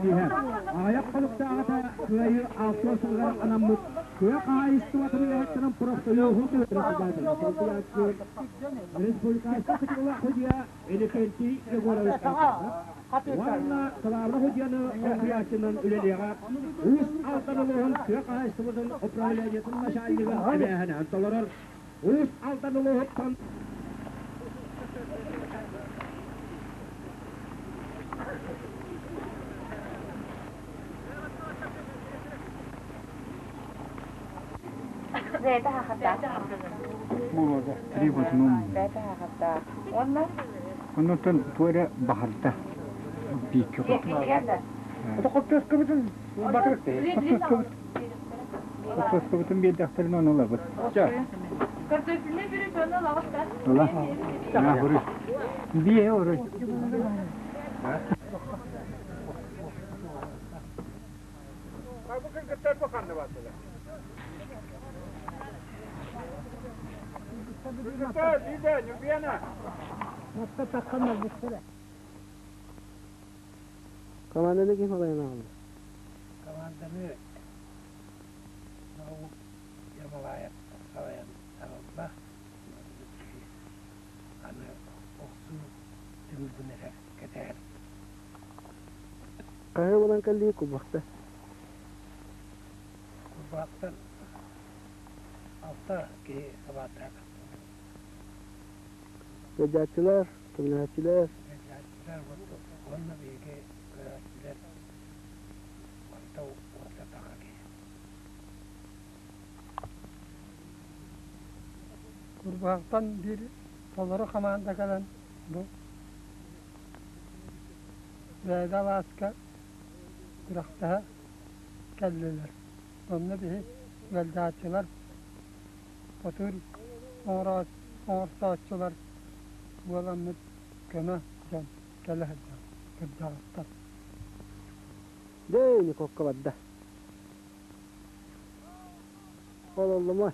Иһэ. Аҕыйах хонуктааҕыта Кыайыы алтыа сылыгар анаммыт тыа хаһаайыстыбатын үлэһиттэрин профсоюһун председателэ солбуйааччы республиканскай кытыллаах судьуйа Иннокентий Егорович Антонов уонна кылаабынай судьуйаны солбуйааччынан үлэлиэҕэ Уус Алдан улууһун тыа хаһаайыстыбатын управлениетын начальнигын эбээһинэһин толорор Уус Алдан улууһуттан Буолуода, три в одном. Оннуттан туора баһарда. Биикки Хортуоскабытын Хортуоскабытын биэрдэхтэрин ону ылабыт. Картофельный пюре ону ылаҕыт да? Ыла. Нахуй. Биэ орой. Бу кыргыттар бу ханна бардылар? Кыргыттар, Лида, Нюрбена. Команданы ким салайан аҕалла? Команданы Наум Ермолаев салайан аҕалла. Киһи аны охсуу түмүгүн эрэ кэтэһэр. Хаһы буолан кэллии кубахта? Курбааттан алта киһи сабааттаах. Ыалдьааччылар, көмөлөһөөччүлэр. Ыалдьааччылар уонна биһиги көрөөччүлэр барыта уонча таха киһи. Курбаахтан биир толору хамаанда кэлэн бу Бээдэ алааска күрэхтэһэ кэллилэр. Онно биһи ыалдьааччылар потур оҥорсооччулар буоламмыт көмө дьон кэлэ сылдьар кырдьаҕастар. Дьэ, Никокка барда. Ол оллума.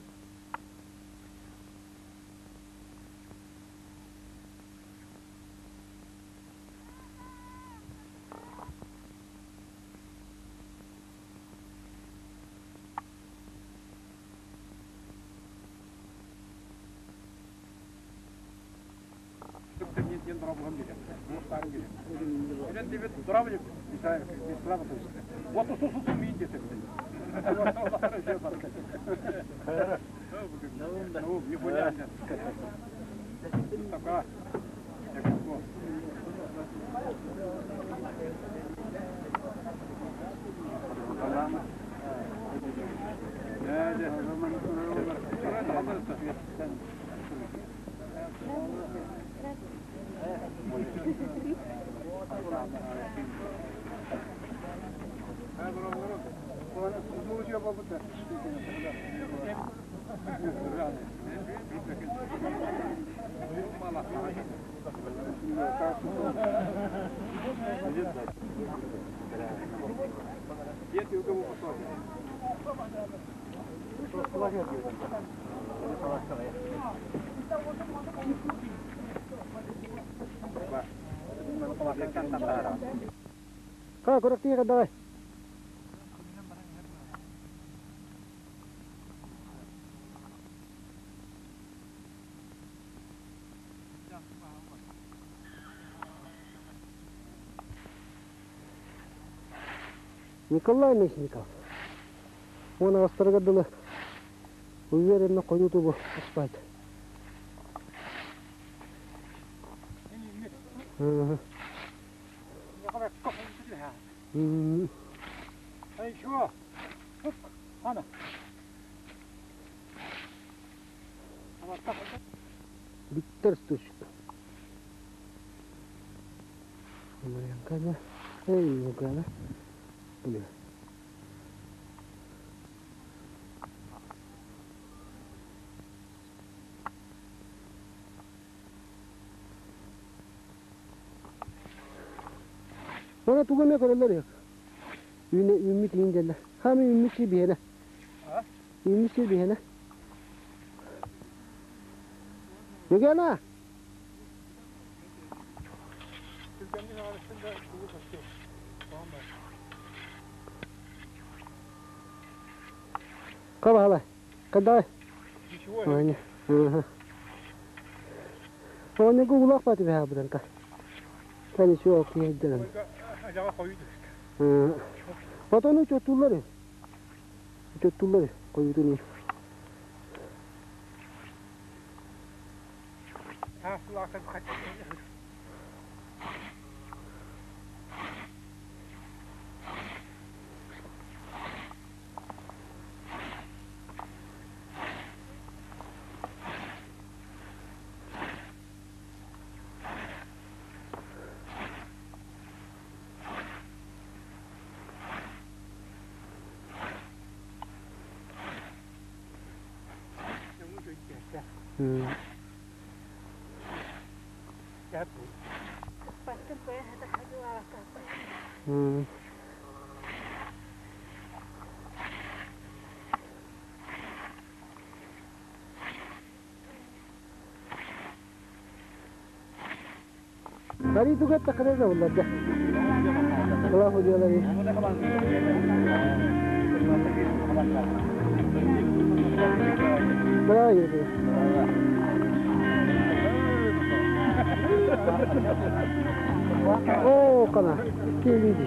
Ха, курактыга давай. Николай Мясников. Уон аҕыстарыгар дылы уверенно хойутуу успайт. Виктор Стучик. Марьянка, эй, Нюгана. Блин. Бана тугу эмэ көрөллөр үһү. Үүнэ үүммүт иин дьэллэ. Хаамы үүммүт сир биһиэнэ. Үүммүт сир биһиэнэ. Югена! Хабаһала. Кадай. Оонньугу улах баты бэһэ буданка. Тани суо киһидден. Потом учоттуллар. Учоттуллар койутуни. Баритугар тахарар улларда. Аллаху делай. Бра yürü. Оо, кана. Келиди.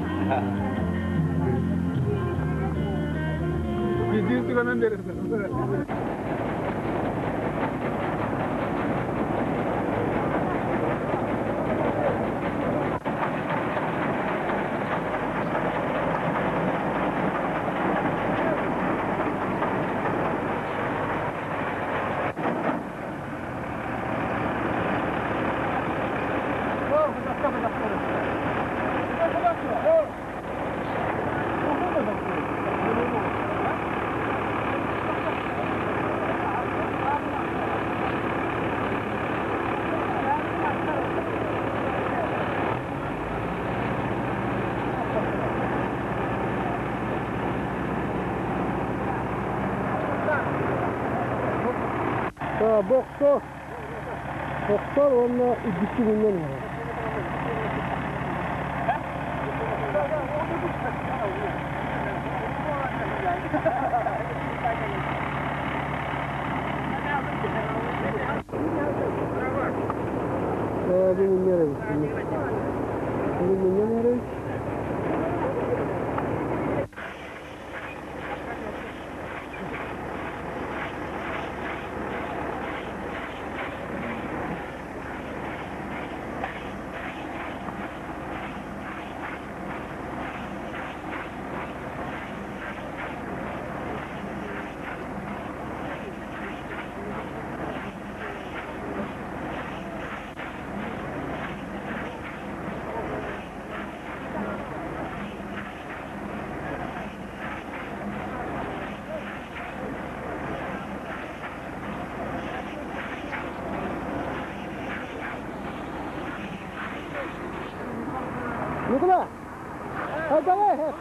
Бохто. Бохтор онно үдүккү күннен бар. Бу муннер Бу муннер Нукула! Давай!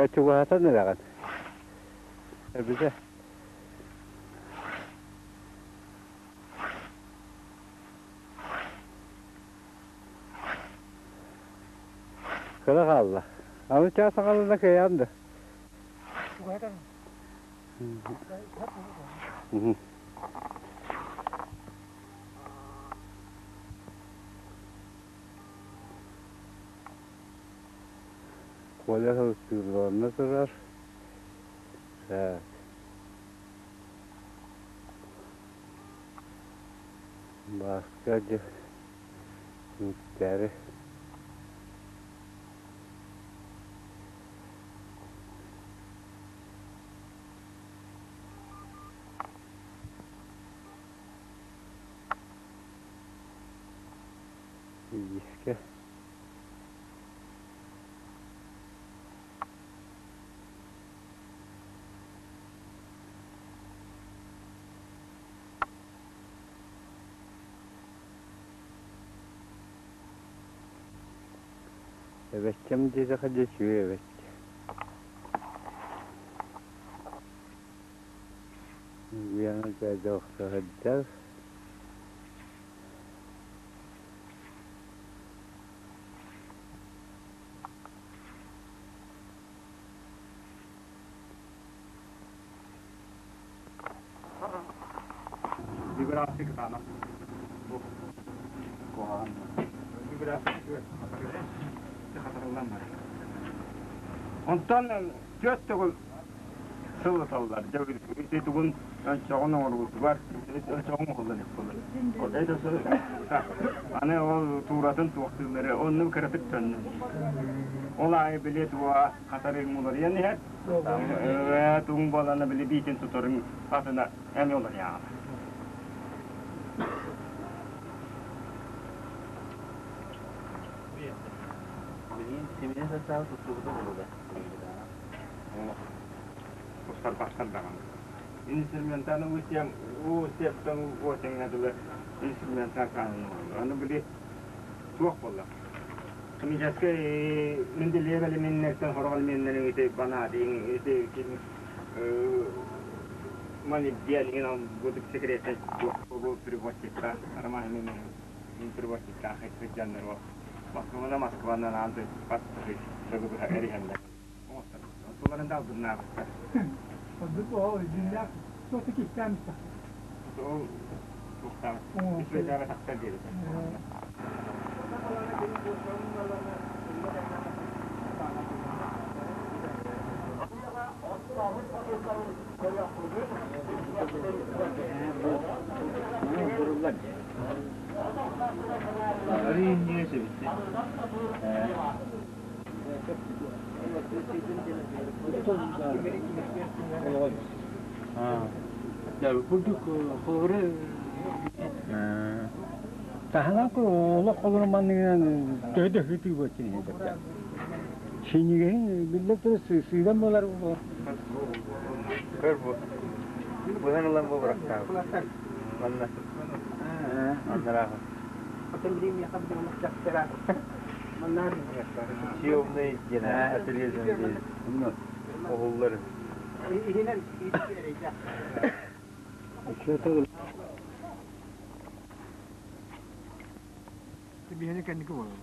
Дьэ чугаһатан эрэҕин. Эбитэ. Кыра хаалла. Аны чаас аҕалына кыайан да. Чугаһатан. Коля сылтыылланна турар. Так. Бааска дьэ түмүктээри. Илиискэ Эбэккэм диэтэхэ дьэ үчүгэй эбэккэ. Уйана дьээдьэ охсо сылдьар. Вибрация кытаанах. Куһаҕан. Вибрация хатарыллан барар. Онтон түөрт төгүл сылыталлар. Дьэ ити тугун өнчөҕүн оҥорбутугар өнчөҕүн оҥоһуллан иккулар. Аны ол тууратын туохтууллары оннун кыратык төннөн. Ол аайы били туа хатарыҥ уларыйан иһэр. Тугун буолана били биитин туторуҥ атына эмиэ уларыйаҕа. Билигин симинэ састааба туттубута буолуо Устарбахтар даҕаны. Инструментаны усиям усиэптан уотеҥҥа дылы инструментан хаанын Аны били туох буолла? Химическэй Менделеев элеменнэртэн сорох элеменнэрин ити ванадийын ити ким молибден иҥин бу секретный туох бу приборчикка роман приборчикка сылдьаннар Москваны Москванан аан хас сылы быһа эриһэллэр. Онтуларын да албыннаабыттар. Ордук ол дьиҥнээх туох кистээбиттэр. Ол туохтаабыт. Үчүгэйдээҕи тахсар диэбит. Таһынан олох холору манныгынан төһө да ыһытыы буолчу Синигиһин биллэн турар сыыдам буолар буолар. Көр бу. Быһан ылан бу бырахтаабыт. Манна. Аннараах. Съемный диэн отрезан диэн оһуллар. Биһини кэнники буолар.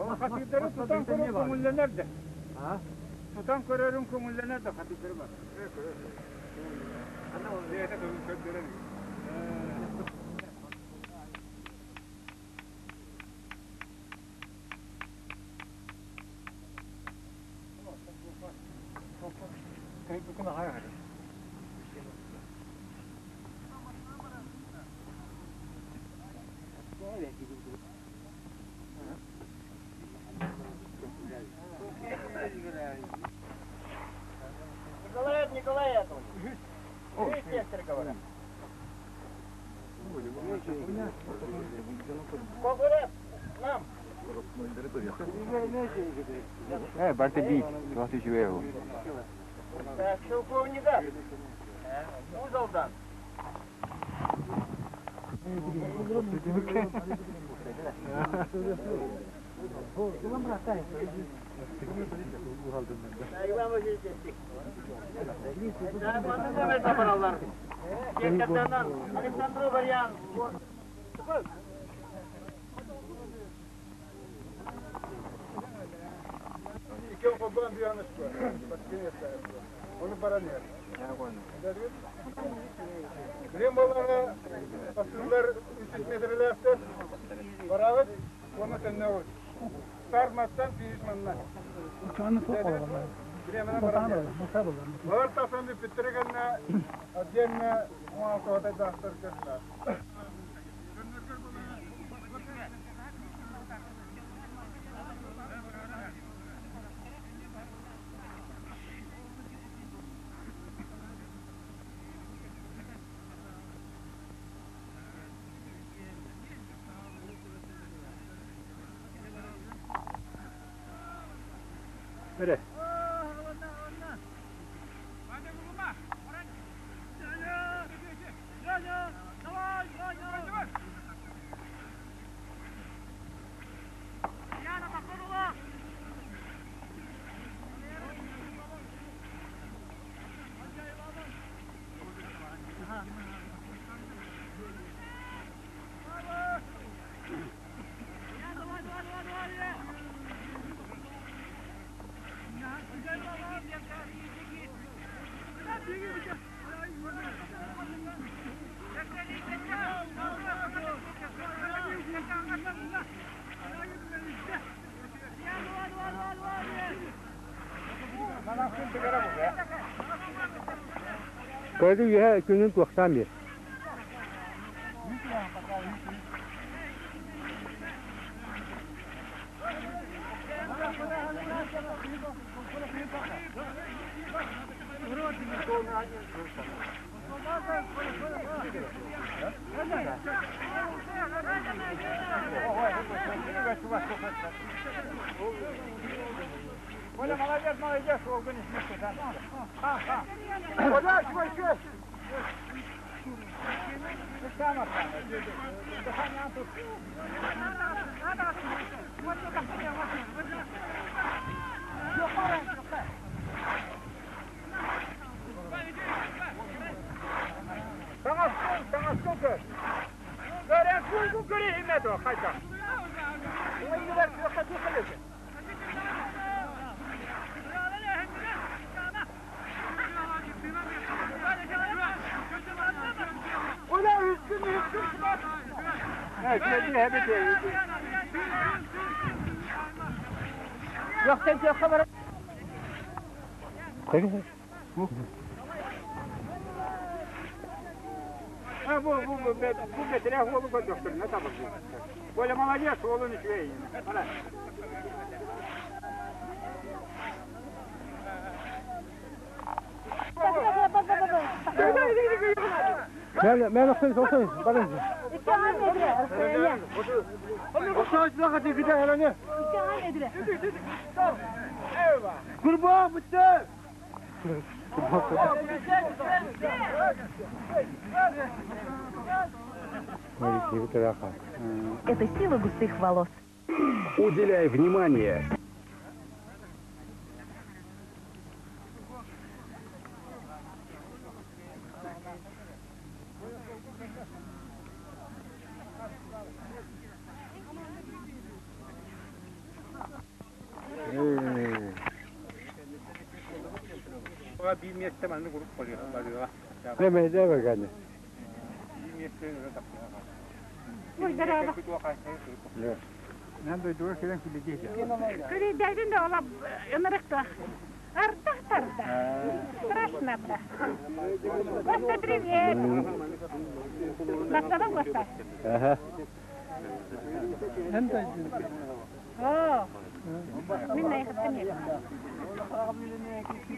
Ол хатыырдары тутан көрөн көҥүллэнэр да. Тутан көрөрүн көҥүллэнэр да хатыйдары бар. Бэйэтэ көрдөрөр. Николаев Николай Инспектор говорят. Кокурев, нам. Э, барта бит, туох үчүгэй ол. Шелковника. Узалдан. Александров Вариан. Икки холбоон биянышпы. Оны баран ер. Билем болары асыллар 300 метрлерде барабыт, оны төннөбүт. Старматтан финиш манна. Билем баран ер. Бар тасан bir bitirgenне отдельно 16 дастар кесла. Бere. Көрдү үһэ күнүн туохтаан биэр. Оля, молодец, молодец, Олгун Оля, чего Bu metre oğlu koyduktur ne tabii. Böyle молодец, oğlun içiyor. Мен мен оксой, барın. Kurban bitti. Это сила густых волос. Уделяй внимание. Оҕа биир миэстэ маннык урук барыаҕа. Нэмэйдэ бэгани. Биир миэстэ өрө тахсыаҕа. Ой, здорово. Мен дойдуга кэлэн күлүдиэ. Күлүдээдин да ола ынырыктах. Ардах тарда. Страшно да. Костя, привет. Бастаба Костя. Ага. Эн дойдун. О, мин найхаттым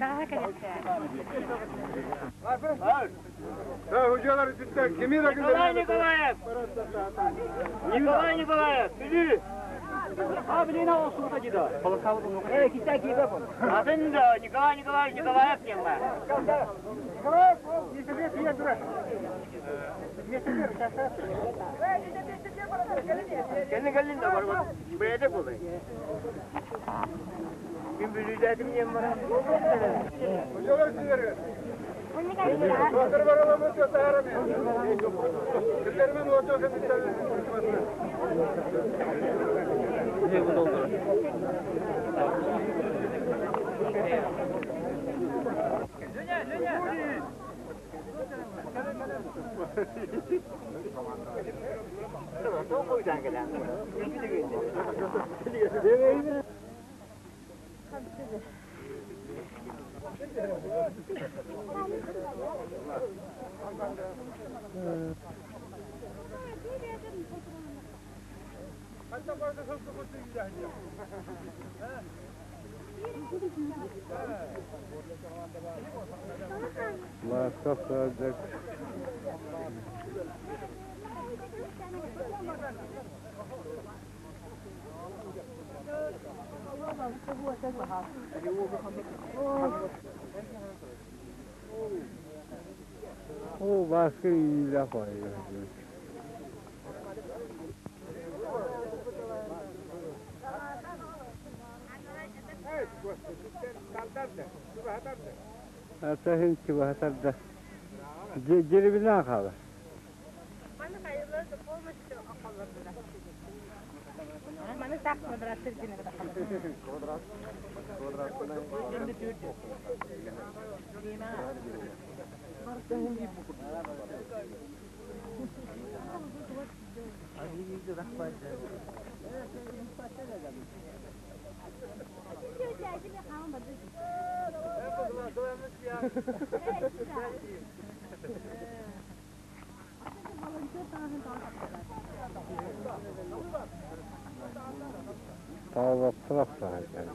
Daha Николай Николаев! Николай Николаев, бүлүү! А, блин, а ол деді. Э, китай киbe bu. Атын да Николай Николаевич Николаев диэн баар. Николаев, не себе пьет, Кэлин кэлин да бар бэйэтэ буолай. Мин бүлүүдээтим диэн баран. Ласка садак. О, ласка и ляпай. Атаһын чубаһатарда. Жеребина хаала. Маны так квадраттыр динер Таалаттылах саһайдар.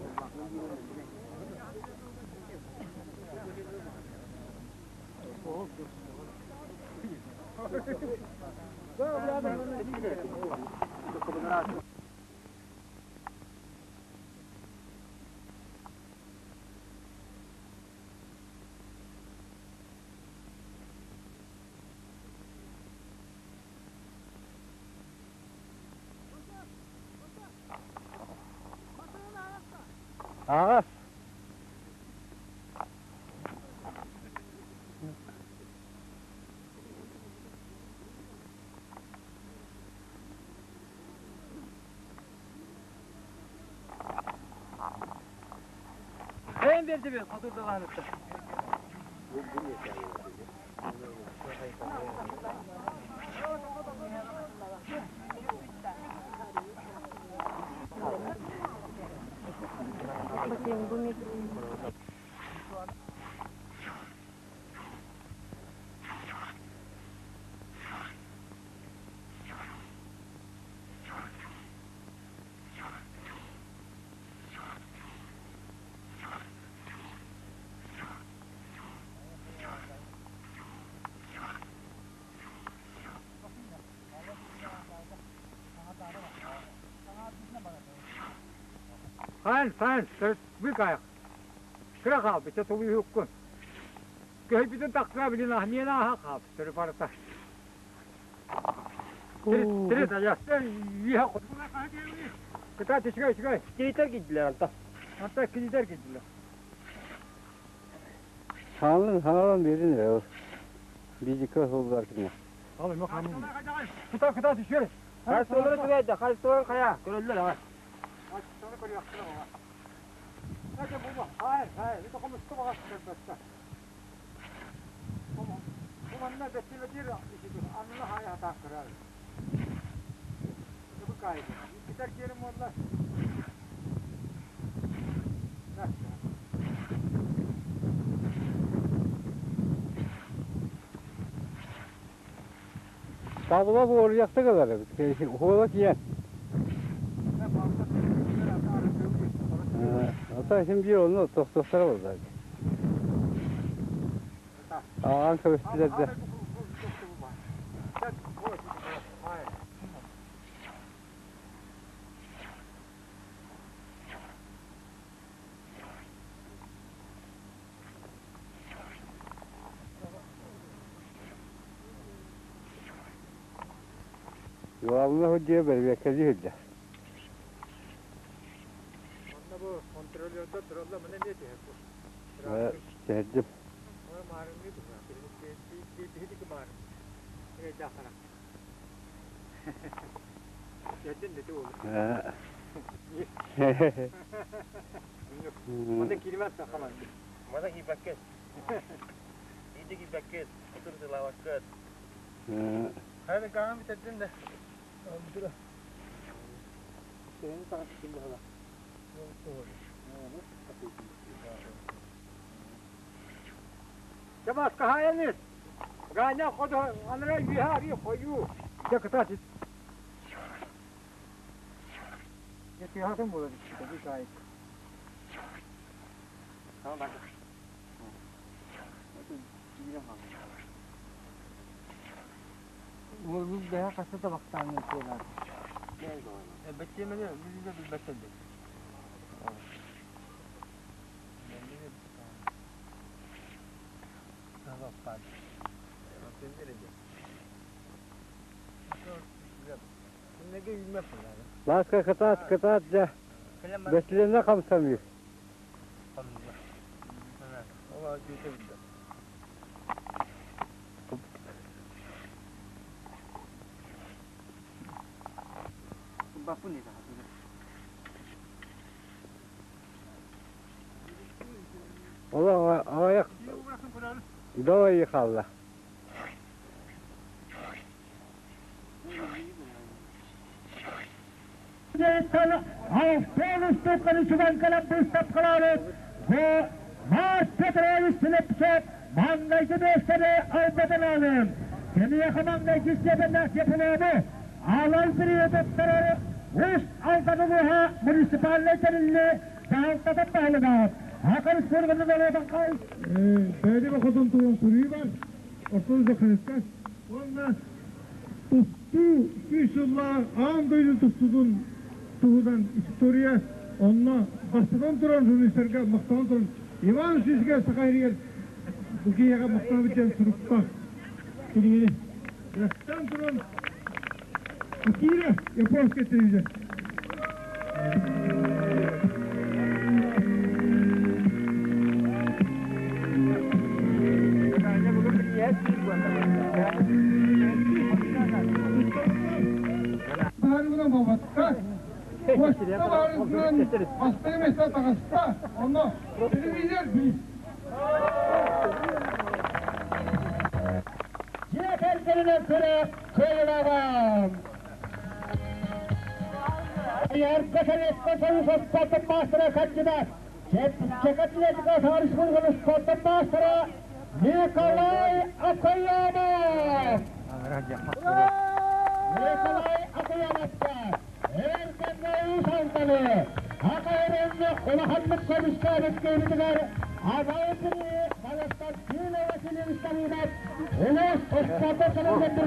Ағас. Эн берdi bir хотурдаланыпты. Хан, хан, вы кайық. Кыра қалды, че тулы юққын. Көйбітін таққа білін ахмена аха қалды, түрі барыта. Тірі таяқты, үйе құтына Кыта түшігай, түшігай. Килитер кидилер анта. Анта килитер кидилер. Хаалын, хаалын берин өр. Бизики холдар кine. Алым, yok hamım. Кыта, кыта түшігай. Хайсылары түгәйді, хайсылары қая, көрөллөр ага. Hayır, hayır. Bir tokumuz kutu Манна бэттилэтир анныла хая хатаан көрөр. Бу кайды. Иккитер киэрим болла. Павлов уоруйахта кэлэр эбит. Хуола тиийэн. Ата син биир онно тохтохтара буолла. Ааҕан кэбистилэр да. Главное дьиэ бэрэбиэркэлии сылдьар. Онно бу контролердар тураллар, маны эмиэ түһэр бу. Түһэрдим. Маарынныы быһа. Биһиги маарын. Эрэйдээх харах. Түһэрдин да уолу. Онно киирмэт сахаман. Мана киирбэккит. Иди киирбэккит. Отур тылаабаккыт. Хайа гаҕан бүтэрдин да. Сeni таҕыс быһала. Чабас кахаяныс. Ганя ходу анра юхари хою. Я катас. Я тихатын болар işte bir ay. Tamam bak. Уолбут бэһэ хаста табахтаан туолар. Бэттиэмэни билбэ билбэттэн дэ. Ласка кытаат, кытаат дьэ. Бэсилэнэ хамсамыы. Ола аяк давай хаалла. Автобус туган кэлэн быыстапкалаабыт бу Марс Петрович Слепцов маҥнайгы миэстэни ылбытын Киниэхэ маҥнайгы степеннээх диплому алал бириэдэттэр Уус Алдан улууһа муниципальнай тэриллии дьаһалтатын баһылыга Саха Республикатын норуотун Бэйди бохотун тугун күрүү бар, ортону Закарыска. Уонна тустуу 100 сыллаах аан дойду тустуутун туһунан история онно бастатан туран журналистарга махтанан туран Иван Сүүсүгэр Саха сиригэр бу киһиэхэ махтанабыт диэн суруктаах кинигини Бастатан туран Акира японская телевизор. Баарынан буолбатта. Почта баарынан бастакы миэстэ таҕыста. Онно телевизор биир. Дьиэ кэргэнинэн күрэх кыайыылааҕа. Ярко Советского Союза спортом мастера кандидат, Чепчик атлетика Республиканы спортом мастера Николай Акаянов. Николай Акаяновка эр кэмҥэ Уус Алданы Акаянын улаханнык көмүскээбит киһибитигэр анал бири Константин Васильевич Давыдов улуус спордун салайын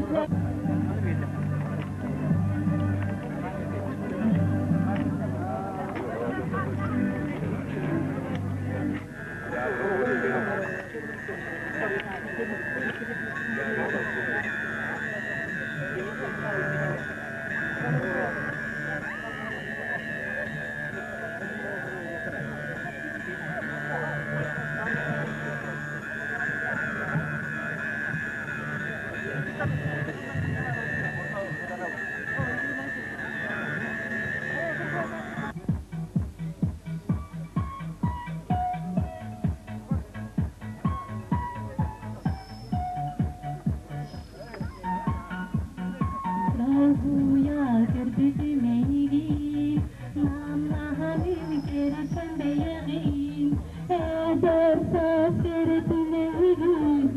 Долгуйа көрбүтүм эйигин, Намнаһаным кэрэтэн бэйэҕин, Эдэр саас кэрэтин эйигин,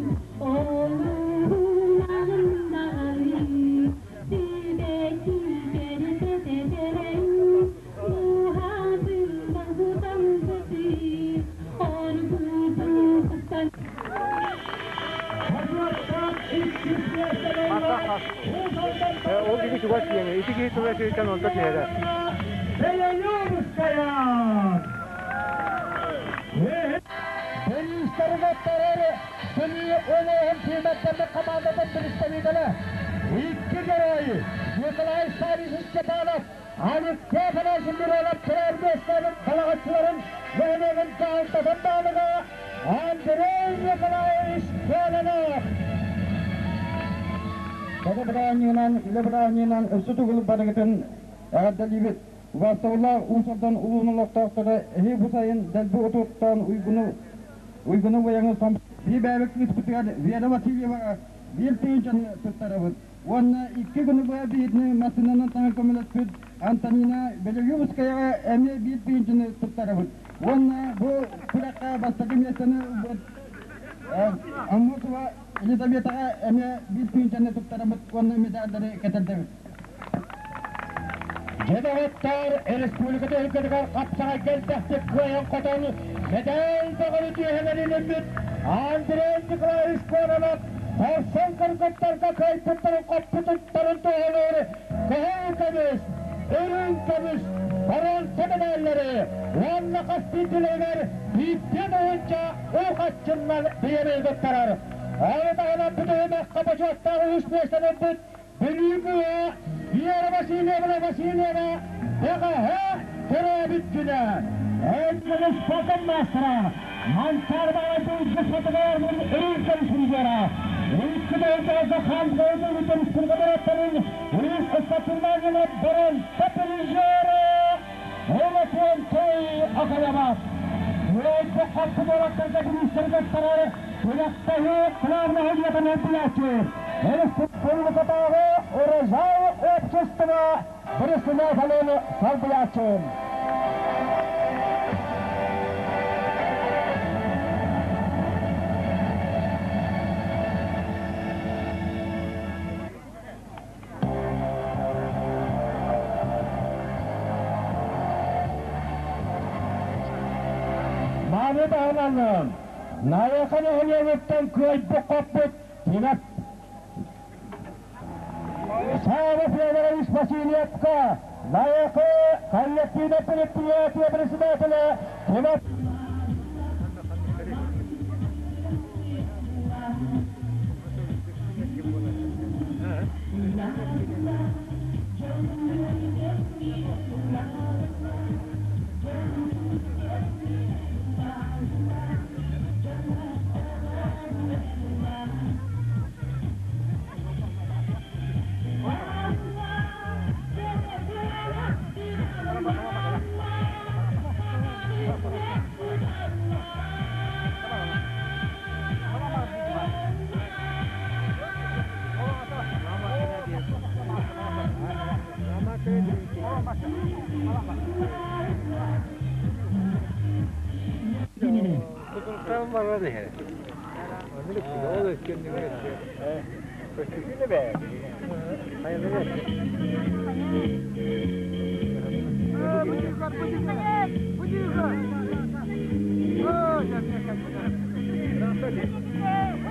Олуһунаҕын даҕаны, Сибэкки кэрэтэ тэтэрэн, Дууһатын долгутан сытыы, Оргутуттан Ол киһи чугас диэни, ити киһи тыла сириттэн онто түһэрэ. Сунии улууһун сүүмэрдэммит командатын представителэ, икки геройу Николай Саввич Степанов, Алексей Афанасьевич Миронов кыраарбыастаабыт балаҕаччыларын нэһилиэгин дьаһалтатын баһылыга Андрей Николаевич Кононов. Саха бырааһынньыгынан, үлэ бырааһынньыгынан өссө төгүл барыгытын эҕэрдэлиибит. Убаастабыллаах Уус Алдан улууһун олохтоохторо эһиги бу сайын дэлби отуттан уйгуну уйгуну быйаҥы сом биир бэйэбит кыыспытыгар Вера Васильеваҕа биир тыһыынчаны туттарабыт. Уонна икки күнү быһа биһигини массыынанан таҥа көмөлөспүт Антонина Белоюбскаяҕа эмиэ биир тыһыынчаны туттарабыт. Уонна бу күрэххэ бастакы миэстэни ылбыт Аммосова Елизаветаҕа эмиэ биир тыһыынчаны туттарабыт уонна медаллары кэтэрдэбит. Дьэ доҕоттоор, республика түһүлгэтигэр хапсаҕайга элбэхтик кыайан-хотон мэтээл бөҕөнү түөһэлэрин Андрей Николаевич Кононов хорсун кыргыттарга кыайбыттарын хоппутуттарын туоһулуур кыһыл көмүс, үрүҥ көмүс боруонса медаллары уонна хас биирдиилэригэр биирдии тыһыынча уу-хаччыннан биэрии туттарар. Ону таһынан бу түһүмэххэ бочуоттаах үһүс миэстэни ылбыт Бүлүү кыыһа Вера Васильевна Васильева бэҕэһээ төрөөбүт күнэ. Эн спортом маастара Мансар Баҕайдын сатыгаармын өрүү көмүс Икки дойдуга хан бойдун республикаларын Рис спортивнайына баран призера Олофонтой Акаямат. Өйдө хаппы болаттарга министргаттары күрэхтэһии главный өлүөтэн билээччи. Республикатааҕы Урожай общество председателин солбуйааччы. Маны таһынан Найахы нэһилиэгиттэн кыайбыт-хоппут Тимофей Сава Федорович Васильевка Найахы коллективное предприятие председателя Тимофей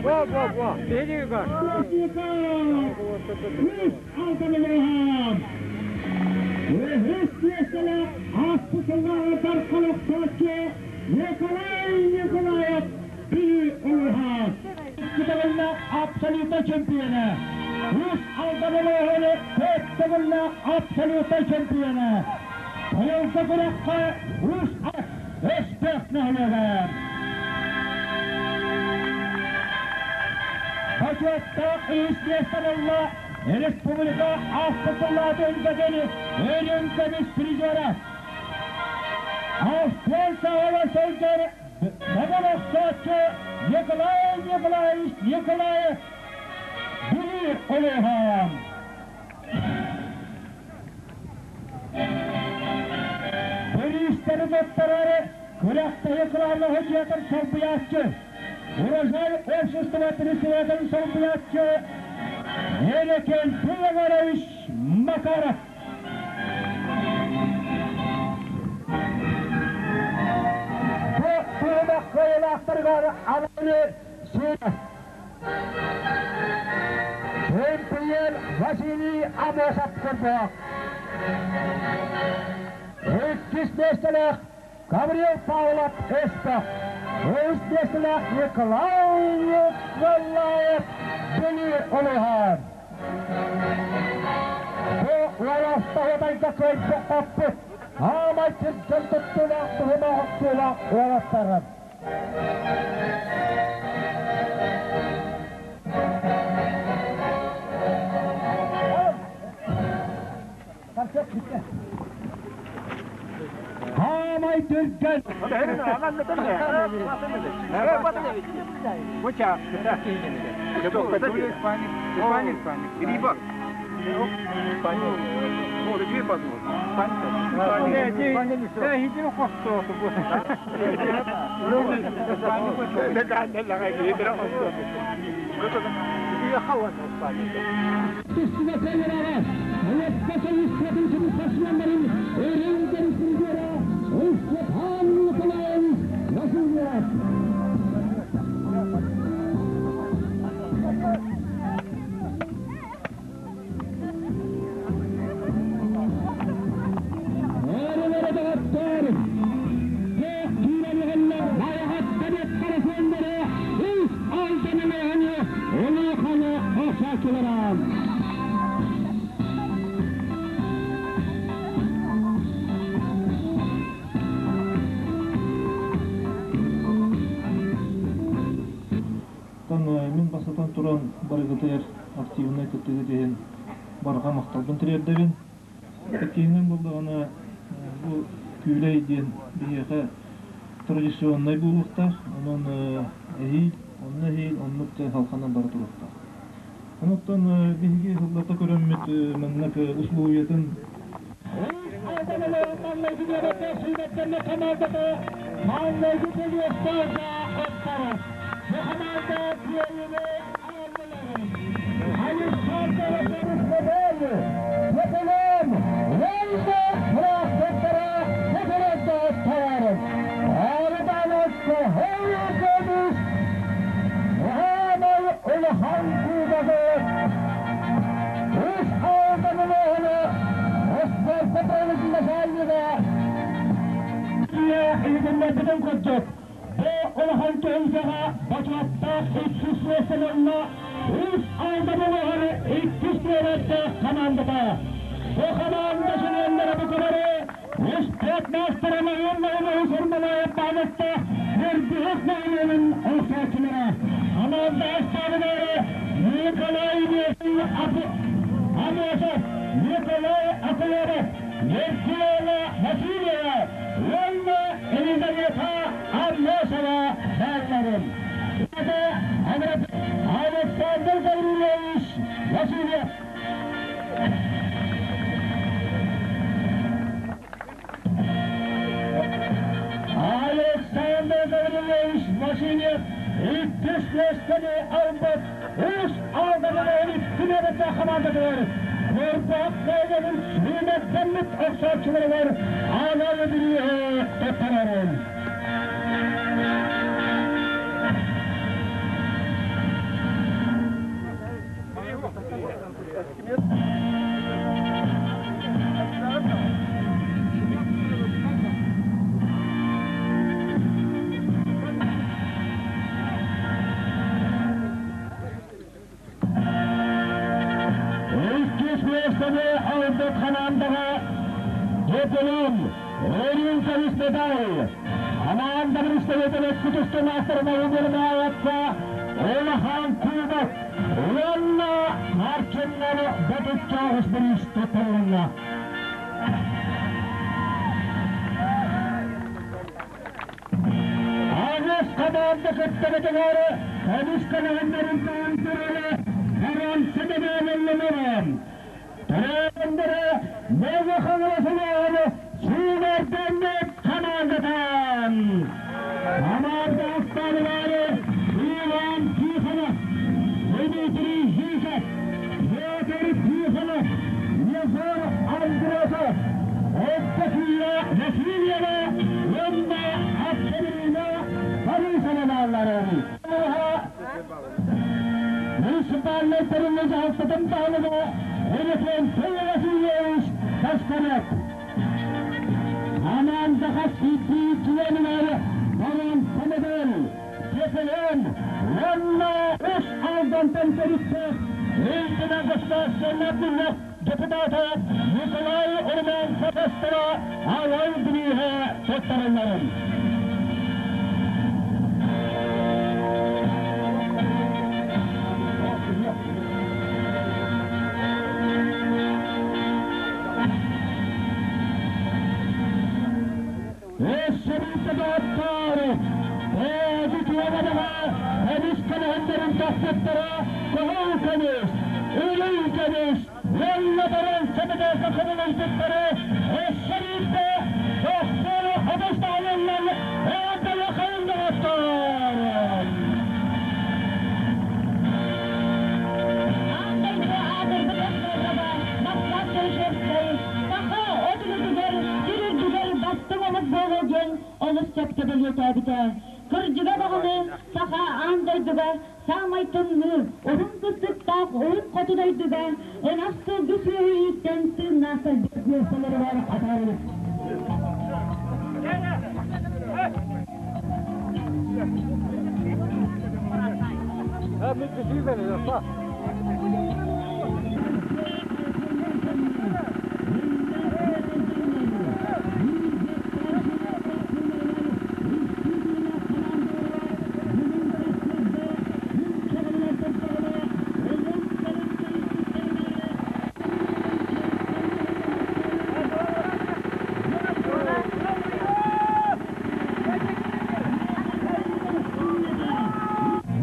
Во, во, во, Берега. Николай Николаев Бүлүү улууһа икки абсолютнай чемпиона. Үс Алдан улууһун төрт төгүллээх абсолютнай чемпиона. Быйылгы күрэххэ үс Өспөх нэһилиэгэ. Бочуоттаах үс миэстэн ылла республика ааспытыллааты өлгөтөн өрүн көмүс призера. Алтын саҕала сылдьар Бөҕө охсооччу Николай Николаевич Николаев Бүлүү улууһа. Бириистэри туттарары күрэхтэһии кылаабынай судьуйатын солбуйааччы, Урожай общество председателин солбуйааччы Иннокентий Егорович Макаров. Бу түһүмэх кыайыылаахтарыгар ананы сүүрэ. Чемпион Василий Амосов курдук. Иккис миэстэлээх Гаврил Павлов Эспэх, үһүс миэстэлээх Николай Николаев Бүлүү улууһа. Бу уолаттар кыайбыт аамай түргэн туттуулаах туһумах охсуулаах уолаттарым. Хаамай түргэн! Мин бастатан туран барыгытыгар активнай кыттыгыт иһин барҕа махталбын тириэрдэбин. Иккиһинэн буоллаҕына, бу күүлэй диэн биһиэхэ традиционнай буолуохтаах. Онон эһиил, онно эһиил оннук халханан бара туруохтаах. Онуттан биһиги сыллата көрөммүт маннык условиятын Улахан кубогы үс алданылыһыны Иһитиннэрбитин курдук, бу улахан түһүлгэҕэ бочуоттаах иккис миэстэлэннэ үс алданылыһыны иккис нүөмэрдээх хамаандата. Бу хамаанда чилиэннэрэ бу күнэри үс-түөрт маастара Наһын Сырмалаев баһылыктаах Ньургуһун нэһилиэгин охсооччулара. Хамаанда астаабынары Николай Амосов, Николай Акуляров, Нуркулова Васильева уонна Елизавета Аммосова баалларын. Александр Гаврилович Васильев. Александр Гаврилович Васильев иккис миэстэни ылбыт үс алданынан икки хамаандатыгар Курбах кыайыгын сүүмэрдэммит охсооччуларыгар анал бирииһи туттарарын. Иккис миэстэни ылбыт хамаандаҕа диплом, өрүүн көмүс медаль. Хамаанда представителэ кутустунаахтарына Умернаевка улахан кубок уонна Марчыннан 39 бириис туттарылынна. Аҕыс хамаанда кыттыбытыгар көмүс кэлэһиннэрин таһынтырары Франция медалланырым. Төрөөндөрө Мэҥэ Хаҥалас улууһун сүүмэрдэммит хамаандата. Васильева уонна Аксарина Борисова баалларын. Муниципальнай тэриллэ дьаһалтатын баһылыга Иннокентий Васильевич Кашкарев. Хамаанда хас биирдии чилиэнигэр боруонса медаль, диплом уонна үс Алдантан төрүттээх Ил Түмэн Государственнай Мунньах депутата Николай Румянцев-Астара анал бирииһэ туттарылларын. Өссө доҕоттоор, бэйэбит үтүө көмүс көлөһүннэрин тахсыттара кыһыл көмүс, үрүҥ көмүс уонна баран сэмэдээкэ хомулуйбуттары өссө биирдэ дохсуону хабыс даҕалыллан эҕэрдэлиэхэйин доҕоттоор! Аан дойду аатырбыт этнограба Москва Черышевскай саха от үлэтигэр, сир үрдүгэр бастыҥ омук буолуо диэн олус сөпкө бэлиэтээбитэ. Кырдьыга даҕаны, саха аан дойдуга саамай тымныы, уһун кыстыктаах уһун хоту дойдуга ынах сылгы сүөһү ииттэн тыыннаах кэлбит миэстэлэригэр атаарылык.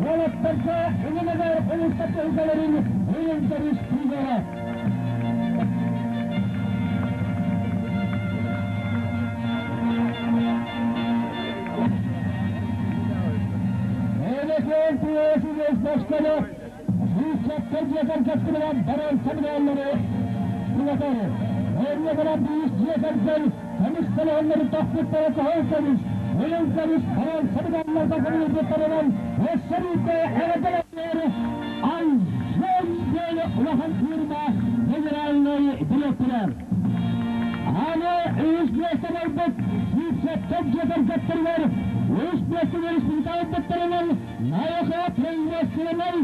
Уолаттарга ылынагар улуста туһугаларын ыйылдарыс призера. Элекен Туесилес башканы Русяттар дьиэтэр кэскилигэр баран сабыдыаллары булатар. Өрүөгэрэ биис дьиэтэрдэн көмүс көлөһөннөрү тахсыттара кыһыл көмүс, ыйыл көмүс баран сабыдыалларга көмүлүрбүттэринэн өссө биирдэ эҕэрдэлэннэр Айжен диэн улахан фирма генеральнай дириэктэрэ. Аны үс миэстэ барбыт сүүсэттэн дьиэтэргэттэригэр үс миэстэни республикабыттарынан Найахы производственнай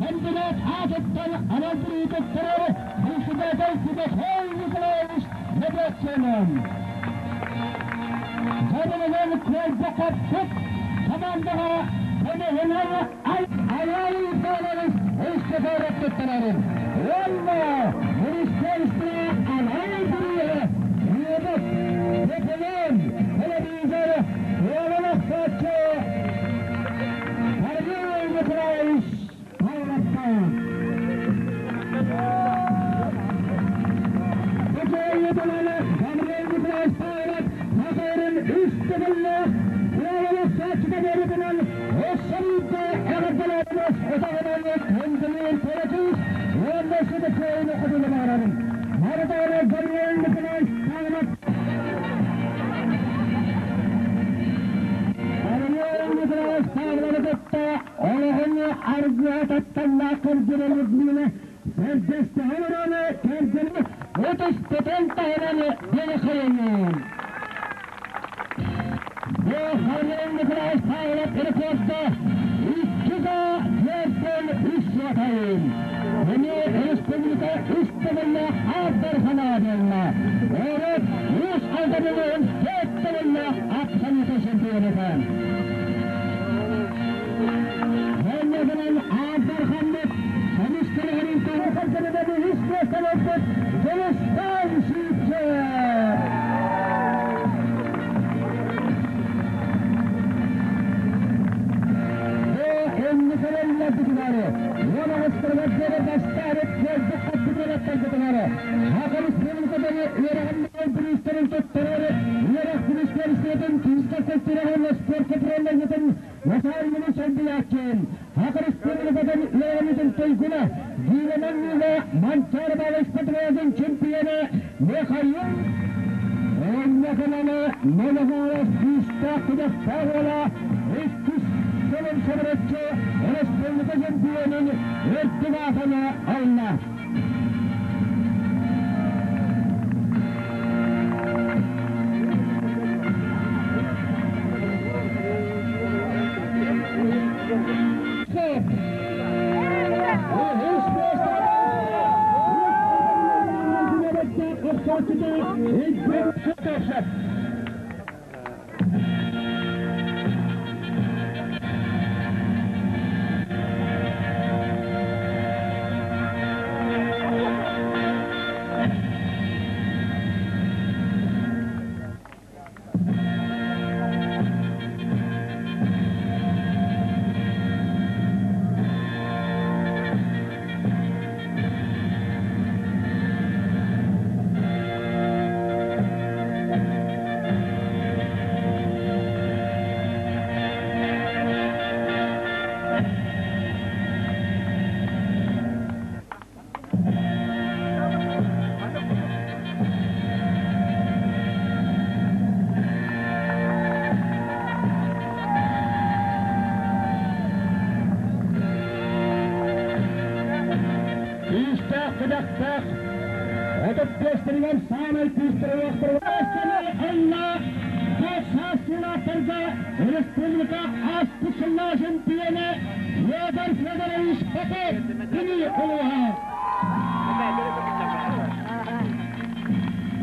комбинат аатыттан анал бириитэттэрэр председатель Тимофей Николаевич Лебедчинин. Дьабылынан куойбахаппыт командаҕа көмөһүнэн Айай Иванович өстөтөөрөттүттэрэрин уонна министерство анал бирииһэ Үөбэт, Тепелен, телевизор, Уолан-охсооччу Сергей Николаевич Павловтаах. Бу Гаврил Николаевич Павлов Сахарын үс төгүллээх Уолан-охсооччута буолбутунан өссө биирдэ эҕэрдэлээтибит утаҕынан күндүлүүр кэлэтиис уонна сүдүккөйүнү хотуну баҕарабын. Барытыгар Гаврил Николаевич Павлов Гаврил Николаевич Павловы кытта олоҕун аргыһа тапталлаах кэргэнэ Людмила сэргэстэһэн олорон кэргэнэ ытыспытын таһынан дэлэхэйэҥҥин. Бу Гаврил Николаевич Павлов рекорда иккигэ түөртэн үс сыатайын. Кини республика үс төгүллээх аар санаа буолла. Орут Уус Алдан улууһун төрт төгүллээх абсолютнай чемпионата. Гонньотунан аардархаммыт көмүс көлөһөрүн туһу кэргэнинэн үһүс миэстэни ылбыт Дьулустаан Сивцев. Бу инникилэллэрбитигэр 18 диэри бастаабыт кыайбыт хаппыт Саха Республикатын үөрэҕин бириистэрин туттарар үөрэх министерствотын физика культураҕа уонна спорка управлениетын начальнигын солбуйааччы, Саха Республикатын үөрэҕин туйгуна, Гиилэнэн Манчаары Баалай спортивнай чемпиона Михаил Эннекенаны Мелехова күүстээх күдэхтээх уола иккис сылын сабыраччы республика чемпионун үрдүк аатаны ылла. Күүстээх күдэхтээх 35-тэригэр саамай күүстээх Алла саастыылаахтарга республика ааспыт сыллаах чемпиона Федор Федорович Попов кини улууһа.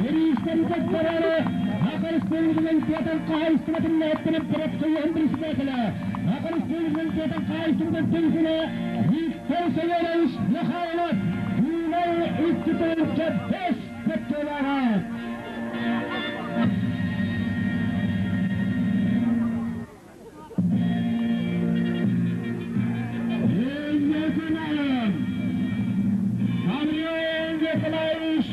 Бириистэри туттарары Саха Республикатын тыатын хаһаайыстыбатын үлэһиттэрин профсоюһун председателэ, Саха Республикатын тыатын хаһаайыстыбатын туйгуна Виктор Семенович Михайлов Күүмэй 2 5 кыттыылааҕа. Гавриил Николаевич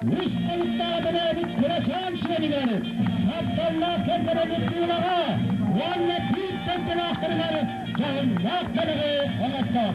Үс хонуктааҕы кырачаан сиэнигэр тапталлаах кэргэнэ Людмилаҕа уонна биир дойдулаахтарыгар дьоһуннаах бэлэҕи оҥордо.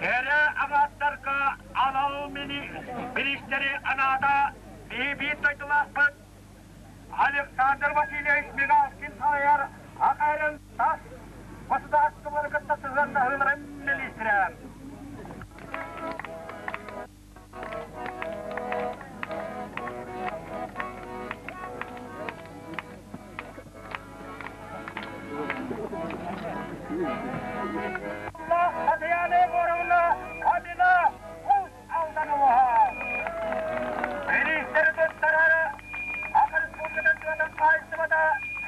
Кэрэ аҥааттарга анал бириистэри анаата биир дойдулаахпыт Александр Васильевич Мигалкин салайар АКР тас государстволары кытта сыһыаннаһыыларын министрэ. Татьяна Егоровна Фомина Уус Алдан улууһа. Бириистэри туттарары Саха Республикатын тыатын хаһаайыстыбата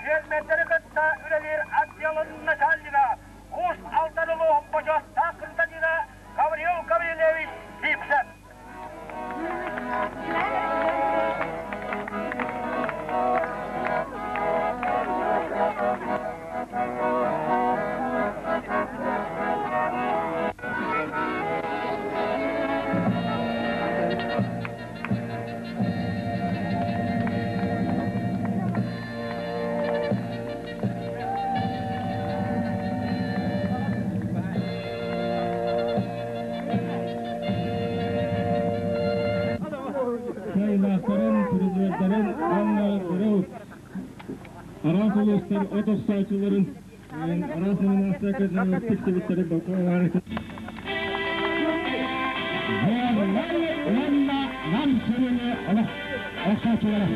фермердэри кытта үлэлиир отделын начальнига Уус Алдан улууһун бочуоттаах гражданина Гаврил Гаврильевич Сивцев. Кыайыылаахтарын, призердарын уонна бары араас улуустар от охсооччуларын араас номинация тиксибиттэрин Уонна Нам сирини олох охсооччулара.